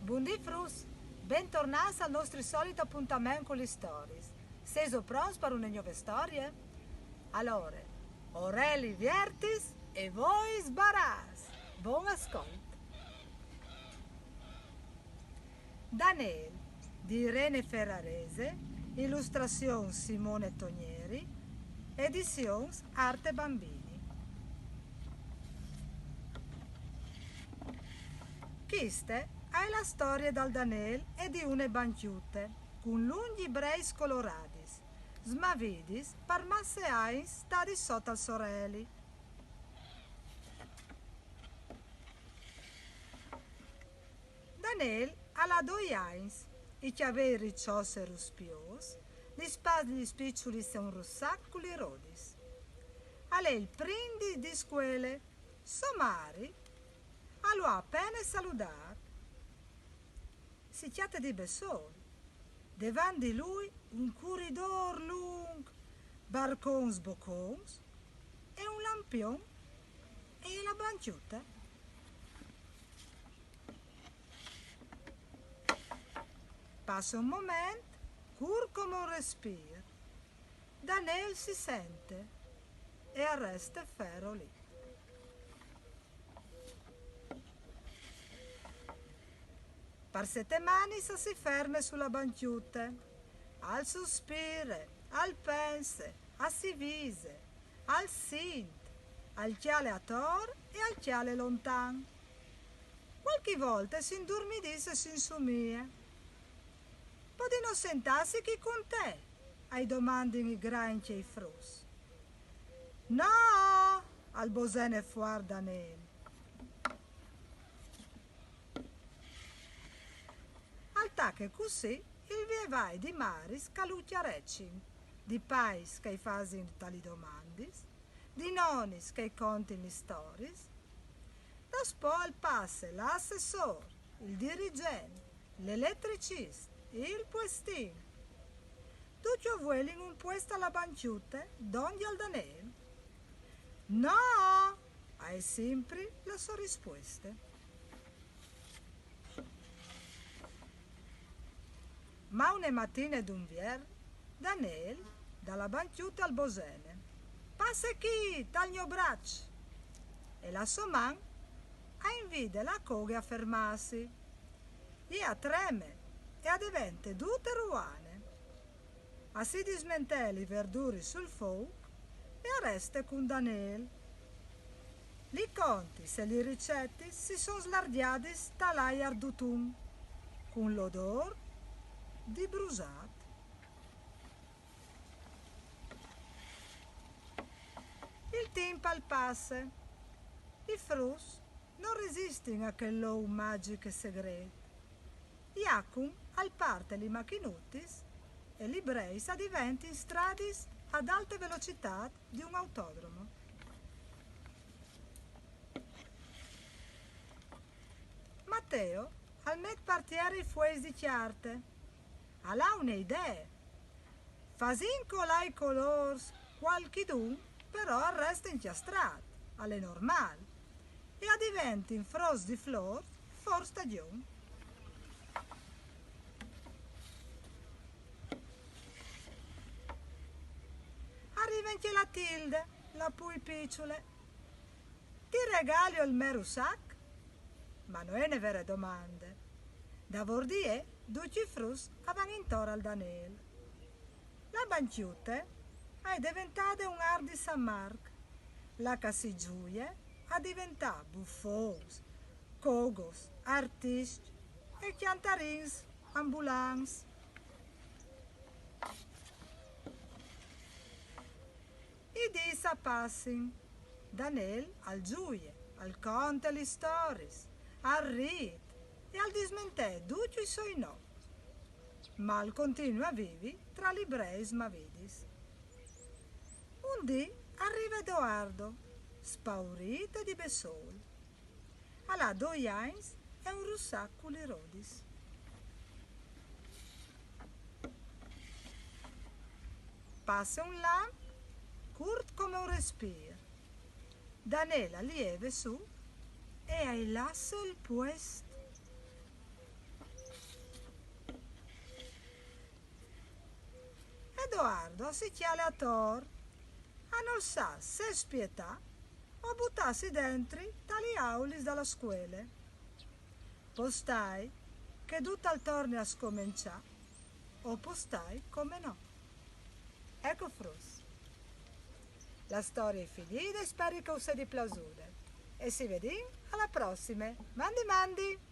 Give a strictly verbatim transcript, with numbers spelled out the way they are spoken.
Bundì fruts, bentornâts al nestri solit apontament cu lis storiis. Sêso pronts par une gnove storie? Alore, oreliis viertis e voi sbarâts. Bon ascolt. Danêl, di Irene Ferrarese, ilustrazion Simone Tonieri, edizions Arte Bambini. Cheste e je la storie dal Danêl e di une bancjute, cun lungjis breis coloradis, smavidis par masse agns stadis sot al soreli. Danêl al à doi agns, i cjavei riçots e ruspiôs, lis spalis piçulis e un russac cu lis rodis. Al è il prin dì di scuele, sô mari a lu à a pene saludât. Si cjate di bessôl. Devant di lui un curidôr lunc, barcons bocons e un lampion e la bancjute. Passe un moment, curt come un respîr. Danêl si sente e al reste fero li. Par setemanis a si ferme su la bancjute, al suspire, al pense, a si vise, al sint, al cjale ator e al cjale lontan. Cualchi volte si indurmidìs e si insomie. Podìno sentâsi chi cun te? Ai domandin i grancj e i fruts. No! Al bosene fuart Danêl. Al tache cussì il vie vai di maris che lu cjarecin, di pais che i fasin talis domandis, di nonis che i contin lis storiis. Daspò al passe l'assessôr, il dirigent, l'eletricist, il puestin. Ducj o vuelin un puest a la bancjute dongje al Danêl. No! A è simpri la sô rispueste. Ma une matine d'Unvier, Danêl, da la bancjute al bosene: «Passe chi, tal gno braç!» E la sô man a invide la coghe a fermâsi. Jê a treme e a devente dute ruane. A si dismentee lis verduris sul fouc e a reste cun Danêl. Lis contis e lis ricetis si son slargjadis tal aiar d'utun, cun l'odôr di brusât. Il timp al passe. I fruts no resistin a chel lou magjic e segret. Jacum al parte lis machinutis e lis breis a diventin stradis ad alte velocitât di un autodromo. Matteo al met par tiere i fueis di cjarte. Al à une idee. Fasint colâ i colôrs, cualchidun però al reste incjastrât, al è normâl, e a diventin frots di flôr, fôr stagjon. A rive ancje la Tilde, la pui piçule. Ti regalio il me russac? Ma no je une vere domande. Davôr di jê, ducj i fruts a van intor al Danêl. La bancjute a è deventade un art di San Marc, là che si zuie a deventâ bufons, cogos, artiscj e cjantarins ambulants. I dîs a passin. Danêl al zuie, al conte lis storiis, al rît e al dismentee ducj i siei nôts. Ma al continue a vivi tra lis breis smavidis. Un dì al rive Edoardo, spaurît e di bessôl. Al à doi agns e un russac cu lis rodis. Passe un lamp, curt come un respîr. Danêl al jeve sù e ai lasse il puest. Leopardo si cjale ator a nol sâ se spietâ o butâsi dentri ta li aulis da la scuele. Po stâi che dut al torni a scomençâ, o po stâi come no. Eco fruts. La storie e je finide, speri che us sedi plasude. E si vedìn a la prossime. Mandi, mandi!